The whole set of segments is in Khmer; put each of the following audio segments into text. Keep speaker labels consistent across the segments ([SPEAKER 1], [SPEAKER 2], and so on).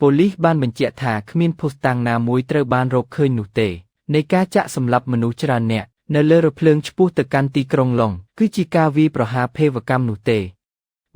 [SPEAKER 1] ប៉ូលីសបានបញ្ជាក់ថាគ្មានភស្តុតាងណាមួយត្រូវបានរកឃើញនោះទេនៃការចាក់សម្លាប់មនុស្សច្រើននាក់នៅលើរថភ្លើងឆ្ពោះទៅកាន់ទីក្រុងឡុងគឺជាការវាយប្រហារភេរវកម្មនោះទេ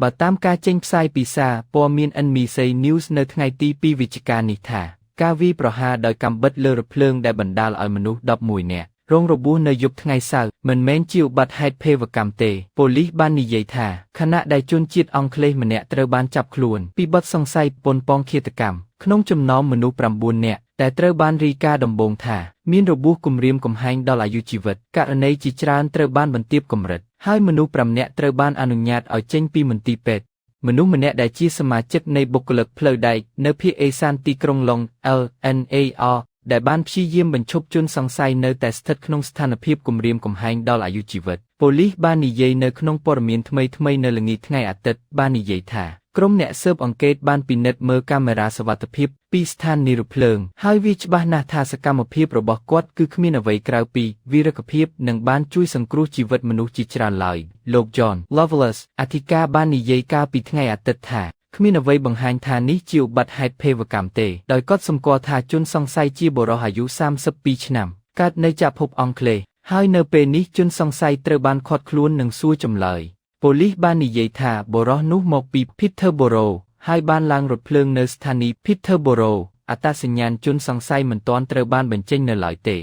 [SPEAKER 1] បើតាមការចេញផ្សាយពីសារព័ត៌មាន NBC News នៅថ្ងៃទី2វិច្ឆិកានេះថាការវាយប្រហារដោយកាំបិតលើរថភ្លើងដែលបណ្ដាលឲ្យមនុស្ស11នាក់រងរបួសនៅយប់ថ្ងៃសៅរ៍មិនមែនជាឧបទ្ទហេតុភេរវកម្មទេប៉ូលីសបាននិយាយថាខណៈដែលជនជាតិអង់គ្លេសម្នាក់ត្រូវបានចាប់ខ្លួនពីបទសង្ស័យប៉ុនប៉ងឃាតកម្មក្នុងចំណោមមនុស្ស9នាក់ដែលត្រូវបានរាយការណ៍ដំបូងថាមានរបួសគំរាមកំហែងដល់អាយុជីវិតករណីជាច្រើនត្រូវបានបន្ទាបកម្រិតហើយមនុស្ស5នាក់ត្រូវបានអនុញ្ញាតឲ្យចេញពីមន្ទីរពេទ្យមនុស្សម្នាក់ដែលជាសមាជិកនៃបុគ្គលិកផ្លូវដែកនៅភាគឦសានទីក្រុងឡុង LNAR ដែលបានព្យាយាមបញ្ឈប់ជនសង្ស័យនៅតែស្ថិតក្នុងស្ថានភាពគំរាមកំហែងដល់អាយុជីវិតប៉ូលីសបាននិយាយនៅក្នុងព័ត៌មានថ្មីៗនៅល្ងាចថ្ងៃអាទិត្យបាននិយាយថាក្រុមអ្នកស៊ើបអង្កេតបានពិនិត្យមើលកាមេរ៉ាសុវត្ថិភាពពីស្ថានីយ៍រថភ្លើងហើយវាច្បាស់ណាស់ថាសកម្មភាពរបស់គាត់គឺគ្មានអ្វីក្រៅពីវីរភាពនិងបានជួយសង្គ្រោះជីវិតមនុស្សជាច្រើនឡើយលោក John Lovelace អធិការបាននិយាយកាលពីថ្ងៃអាទិត្យថាគ្មានអ្វីបង្ហាញថានេះជាឧបទ្ទហេតុភេរវកម្មទេដោយកត់សម្គាល់ថាជនសង្ស័យជាបុរសអាយុ32ឆ្នាំកើតនៅចក្រភពអង់គ្លេសហើយនៅពេលនេះជនសង្ស័យត្រូវបានឃាត់ខ្លួននិងសួរចម្លើយប៉ូលីសបាននិយាយថាបុរសនោះមកពី Peterborough ហើយបានឡើងរថភ្លើងនៅស្ថានីយ៍ Peterborough អត្តសញ្ញាណជនសង្ស័យមិនទាន់ត្រូវបានបញ្ចេញនៅឡើយទេ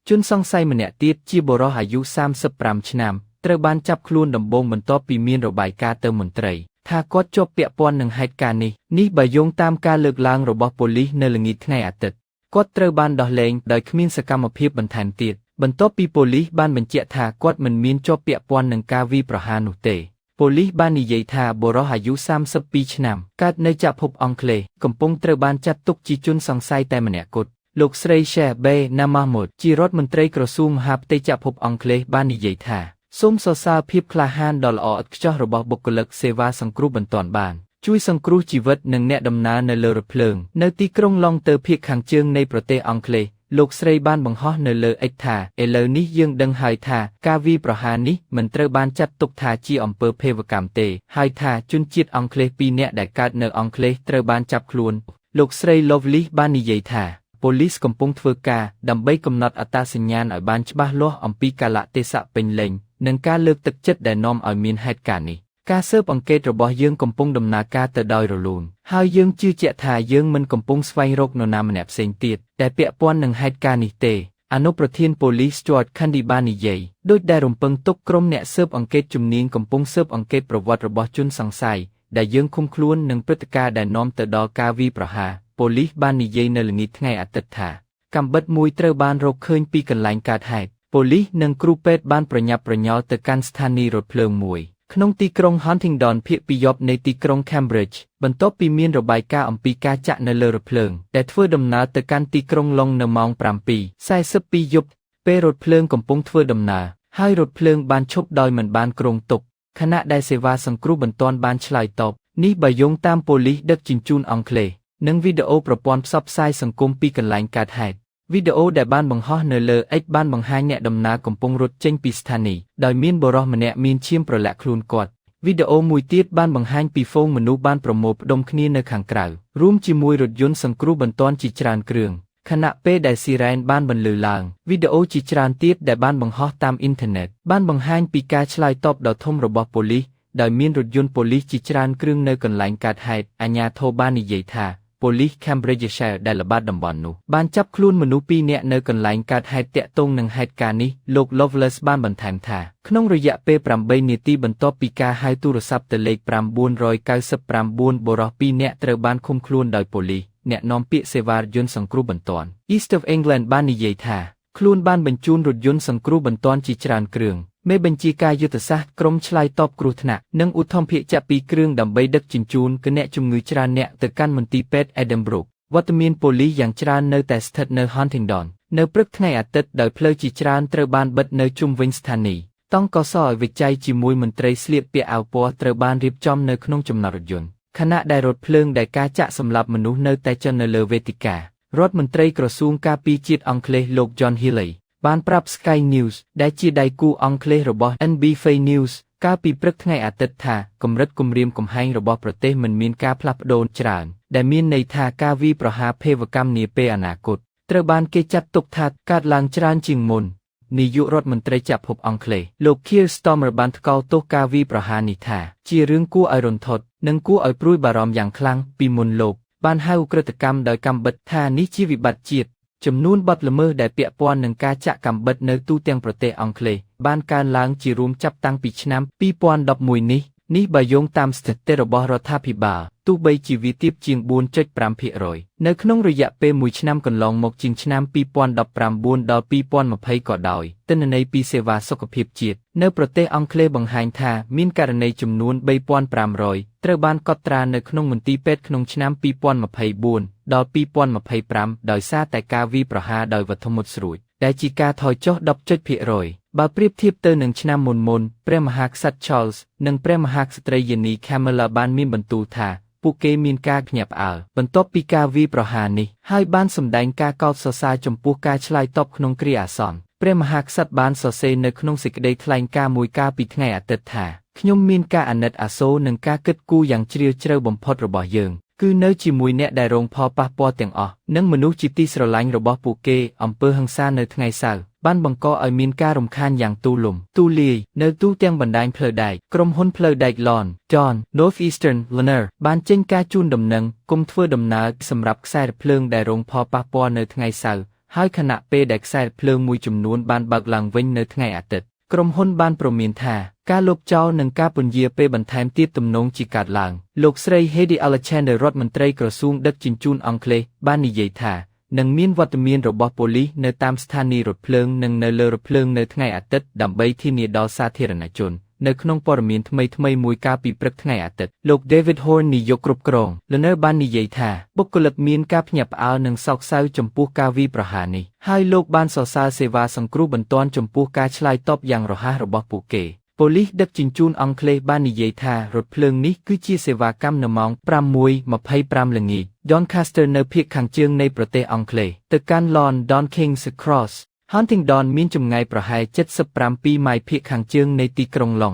[SPEAKER 1] ជនសង្ស័យម្នាក់ទៀតជាបុរសអាយុ35ឆ្នាំត្រូវបានចាប់ខ្លួនដំបូងបន្ទាប់ពីមានរបាយការណ៍ទៅមន្ត្រីថាគាត់ជាប់ពាក់ព័ន្ធនឹងហេតុការណ៍នេះនេះបើយោងតាមការលើកឡើងរបស់ប៉ូលីសនៅល្ងាចថ្ងៃអាទិត្យគាត់ត្រូវបានដោះលែងដោយគ្មានសកម្មភាពបន្ថែមទៀតបន្ទាប់ពីប៉ូលីសបានបញ្ជាក់ថាគាត់មិនមានជាប់ពាក់ព័ន្ធនឹងការវាយប្រហារនោះទេប៉ូលីសបាននិយាយថាបុរសអាយុ32ឆ្នាំកើតនៅចក្រភពអង់គ្លេសកំពុងត្រូវបានចាត់ទុកជាជនសង្ស័យតែម្នាក់គត់លោកស្រី Shabana Mahmood ជារដ្ឋមន្ត្រីក្រសួងមហាផ្ទៃចក្រភពអង់គ្លេសបាននិយាយថាសូមសរសើរភាពក្លាហានដ៏ល្អឥតខ្ចោះរបស់បុគ្គលិកសេវាសង្គ្រោះបន្ទាន់បានជួយសង្គ្រោះជីវិតនិងអ្នកដំណើរនៅលើរថភ្លើងនៅទីក្រុងឡុងទៅភាគខាងជើងនៃប្រទេសអង់គ្លេសលោកស្រីបានបង្ហោះនៅលើ X ថាឥឡូវនេះយើងដឹងហើយថាការវាយប្រហារនេះមិនត្រូវបានចាត់ទុកថាជាអំពើភេរវកម្មទេហើយថាជនជាតិអង់គ្លេសពីរនាក់ដែលកើតនៅអង់គ្លេសត្រូវបានចាប់ខ្លួនលោកស្រី Lovelace បាននិយាយថាប៉ូលីសកំពុងធ្វើការដើម្បីកំណត់អត្តសញ្ញាណឲ្យបានច្បាស់លាស់អំពីកាលៈទេសៈពេញលេញនិងការលើកទឹកចិត្តដែលនាំឲ្យមានហេតុការណ៍នេះការស៊ើបអង្កេតរបស់យើងកំពុងដំណើរការទៅដោយរលូនហើយយើងជឿជាក់ថាយើងមិនកំពុងស្វែងរកនរណាម្នាក់ផ្សេងទៀតដែលពាក់ព័ន្ធនឹងហេតុការណ៍នេះទេអនុប្រធានប៉ូលីស Stuart Cundy បាននិយាយដោយដែលរំពឹងទុកក្រុមអ្នកស៊ើបអង្កេតជំនាញកំពុងស៊ើបអង្កេតប្រវត្តិរបស់ជនសង្ស័យដែលយើងឃុំខ្លួននិងព្រឹត្តិការណ៍ដែលនាំទៅដល់ការវាយប្រហារប៉ូលីសបាននិយាយនៅល្ងាចថ្ងៃអាទិត្យថាកាំបិតមួយត្រូវបានរកឃើញពីកន្លែងកើតហេតុប៉ូលីសនិងគ្រូពេទ្យបានប្រញាប់ប្រញាល់ទៅកាន់ស្ថានីយ៍រថភ្លើងមួយក្នុងទីក្រុង Huntingdon ភាគពាយព្យនៃទីក្រុង Cambridge បន្ទាប់ពីមានរបាយការណ៍អំពីការចាក់នៅលើរថភ្លើងដែលធ្វើដំណើរទៅកាន់ទីក្រុងឡុងនៅម៉ោង7:42យប់ពេលរថភ្លើងកំពុងធ្វើដំណើរហើយរថភ្លើងបានឈប់ដោយមិនបានគ្រោងទុកខណៈដែលសេវាសង្គ្រោះបន្ទាន់បានឆ្លើយតបនេះបើយោងតាមប៉ូលីសដឹកជញ្ជូនអង់គ្លេសនិងវីដេអូប្រព័ន្ធផ្សព្វផ្សាយសង្គមពីកន្លែងកើតហេតុវីដេអូដែលបានបង្ហោះនៅលើ X បានបង្ហាញអ្នកដំណើរកំពុងរត់ចេញពីស្ថានីយ៍ដោយមានបុរសម្នាក់មានឈាមប្រឡាក់ខ្លួនគាត់វីដេអូមួយទៀតបានបង្ហាញពីហ្វូងមនុស្សបានប្រមូលផ្ដុំគ្នានៅខាងក្រៅរួមជាមួយរថយន្តសង្គ្រោះបន្ទាន់ជាច្រើនគ្រឿងខណៈពេលដែលស៊ីរ៉ែនបានបន្លឺឡើងវីដេអូជាច្រើនទៀតដែលបានបង្ហោះតាមអ៊ីនធឺណិតបានបង្ហាញពីការឆ្លើយតបដ៏ធំរបស់ប៉ូលីសដោយមានរថយន្តប៉ូលីសជាច្រើនគ្រឿងនៅកន្លែងកើតហេតុអាជ្ញាធរបាននិយាយថាប៉ូលីស Cambridgeshire ដែលល្បាតតំបន់នោះបានចាប់ខ្លួនមនុស្សពីរនាក់នៅកន្លែងកើតហេតុទាក់ទងនឹងហេតុការណ៍នេះលោក Lovelace បានបន្ថែមថាក្នុងរយៈពេល8នាទីបន្ទាប់ពីការហៅទូរស័ព្ទទៅលេខ999បុរសពីរនាក់ត្រូវបានឃុំខ្លួនដោយប៉ូលីសអ្នកនាំពាក្យសេវារថយន្តសង្គ្រោះបន្ទាន់ East of England បាននិយាយថាខ្លួនបានបញ្ជូនរថយន្តសង្គ្រោះបន្ទាន់ជាច្រើនគ្រឿងមេបញ្ជាការយុទ្ធសាស្ត្រក្រុមឆ្លើយតបគ្រោះថ្នាក់និងឧទ្ធម្ភាគចក្រពីរគ្រឿងដើម្បីដឹកជញ្ជូនគណៈជំងឺច្រើនអ្នកទៅកាន់មន្ទីរពេទ្យ Edinburgh វត្តមានប៉ូលីសយ៉ាងច្រើននៅតែស្ថិតនៅ Huntingdon នៅព្រឹកថ្ងៃអាទិត្យដោយផ្លូវជាច្រើនត្រូវបានបិទនៅជុំវិញស្ថានីយ៍តង់កសឲ្យវិច័យជាមួយមន្ត្រីស្លៀកពាក់អាវពណ៌ត្រូវបានរៀបចំនៅក្នុងចំណតរថយន្តខណៈដែលរថភ្លើងដែលការចាក់សម្លាប់មនុស្សនៅតែចនៅលើវេទិការដ្ឋមន្ត្រីក្រសួងការពារជាតិអង់គ្លេសលោក John Healey បានប្រាប់ Sky News ដែលជាដៃគូអង់គ្លេសរបស់ NBC News កាលពីព្រឹកថ្ងៃអាទិត្យថាកម្រិតគំរាមកំហែងរបស់ប្រទេសមិនមានការផ្លាស់ប្ដូរច្រើន ដែលមានន័យថាការវាយប្រហារភេរវកម្មនាពេលអនាគតត្រូវបានគេចាត់ទុកថាកើតឡើងច្រើនជាងមុននាយករដ្ឋមន្ត្រីចក្រភពអង់គ្លេសលោក Keir Starmer បានថ្កោលទោសការវាយប្រហារនេះថាជារឿងគួរឲ្យរន្ធត់និងគួរឲ្យព្រួយបារម្ភយ៉ាងខ្លាំងពីមុនលោកបានហៅឧក្រិដ្ឋកម្មដោយកាំបិតថានេះជាវិបត្តិជាតិចំនួនបទល្មើសដែលពាក់ព័ន្ធនឹងការចាក់កាំបិតនៅទូទាំងប្រទេសអង់គ្លេសបានកើនឡើងជារួមចាប់តាំងពីឆ្នាំ2011នេះនេះបើយោងតាមស្ថិតិរបស់រដ្ឋាភិបាលទោះបីជាវាទាបជាង4.5%នៅក្នុងរយៈពេលមួយឆ្នាំកន្លងមកជាងឆ្នាំ2019ដល់2020ក៏ដោយទិន្នន័យពីសេវាសុខភាពជាតិនៅប្រទេសអង់គ្លេសបង្ហាញថាមានករណីចំនួន3500ត្រូវបានកត់ត្រានៅក្នុងមន្ទីរពេទ្យក្នុងឆ្នាំ2024ដល់2025ដោយសារតែការវាយប្រហារដោយវត្ថុមុតស្រួចដែលជាការថយចុះ10.2%បើប្រៀបធៀបទៅនឹងឆ្នាំមុនមុនព្រះមហាក្សត្រ Charles និងព្រះមហាក្សត្រីយានី Camilla បានមានបន្ទូលថាពួកគេមានការភ្ញាក់ផ្អើលបន្ទាប់ពីការវាយប្រហារនេះហើយបានសម្ដែងការកោតសរសើរចំពោះការឆ្លើយតបក្នុងគ្រាអាសន្នព្រះមហាក្សត្របានសរសេរនៅក្នុងសេចក្តីថ្លែងការណ៍មួយកាលពីថ្ងៃអាទិត្យថាខ្ញុំមានការអាណិតអាសូរនិងការគិតគូរយ៉ាងជ្រាលជ្រៅបំផុតរបស់យើងគឺនៅជាមួយអ្នកដែលរងផលប៉ះពាល់ទាំងអស់និងមនុស្សជាទីស្រឡាញ់របស់ពួកគេអំពើហិង្សានៅថ្ងៃសៅរ៍បានបង្កឲ្យមានការរំខានយ៉ាងទូលំទូលាយនៅទូទាំងបណ្ដាញផ្លូវដែកក្រុមហ៊ុនផ្លូវដែក London North Eastern LNER បានចេញការជូនដំណឹងគុំធ្វើដំណើរសម្រាប់ខ្សែរភ្លើងដែលរងផលប៉ះពាល់នៅថ្ងៃសៅរ៍ហើយខណៈពេលដែលខ្សែភ្លើងមួយចំនួនបានបើកឡើងវិញនៅថ្ងៃអាទិត្យក្រុមហ៊ុនបានព្រមានថាការលុបចោលនិងការពន្យាពេលបន្ថែមទៀតទំនងជាកើតឡើងលោកស្រី Heidi Alexander រដ្ឋមន្ត្រីក្រសួងដឹកជញ្ជូនអង់គ្លេសបាននិយាយថានឹងមានវត្តមានរបស់ប៉ូលីសនៅតាមស្ថានីយ៍រថភ្លើងនិងនៅលើរថភ្លើងនៅថ្ងៃអាទិត្យដើម្បីធានាដល់សាធារណជននៅក្នុងព័ត៌មានថ្មីៗមួយកាលពីព្រឹកថ្ងៃអាទិត្យលោក David Horn នាយកគ្រប់គ្រង LNER បាននិយាយថាបុគ្គលិកមានការភ្ញាក់ផ្អើលនិងសោកសៅចំពោះការវាយប្រហារនេះហើយលោកបានសរសើរសេវាសង្គ្រោះបន្ទាន់ចំពោះការឆ្លើយតបយ៉ាងរហ័សរបស់ពួកគេប៉ូលីសដឹកជញ្ជូនអង់គ្លេសបាននិយាយថារថភ្លើងនេះគឺជាសេវាកម្មនៅម៉ោង6:25ល្ងាច Doncaster នៅភាគខាងជើងនៃប្រទេសអង់គ្លេសទៅកាន់ London King's Cross Huntingdon មានចម្ងាយប្រហែល77ម៉ាយភាគខាងជើងនៃទីក្រុងឡុង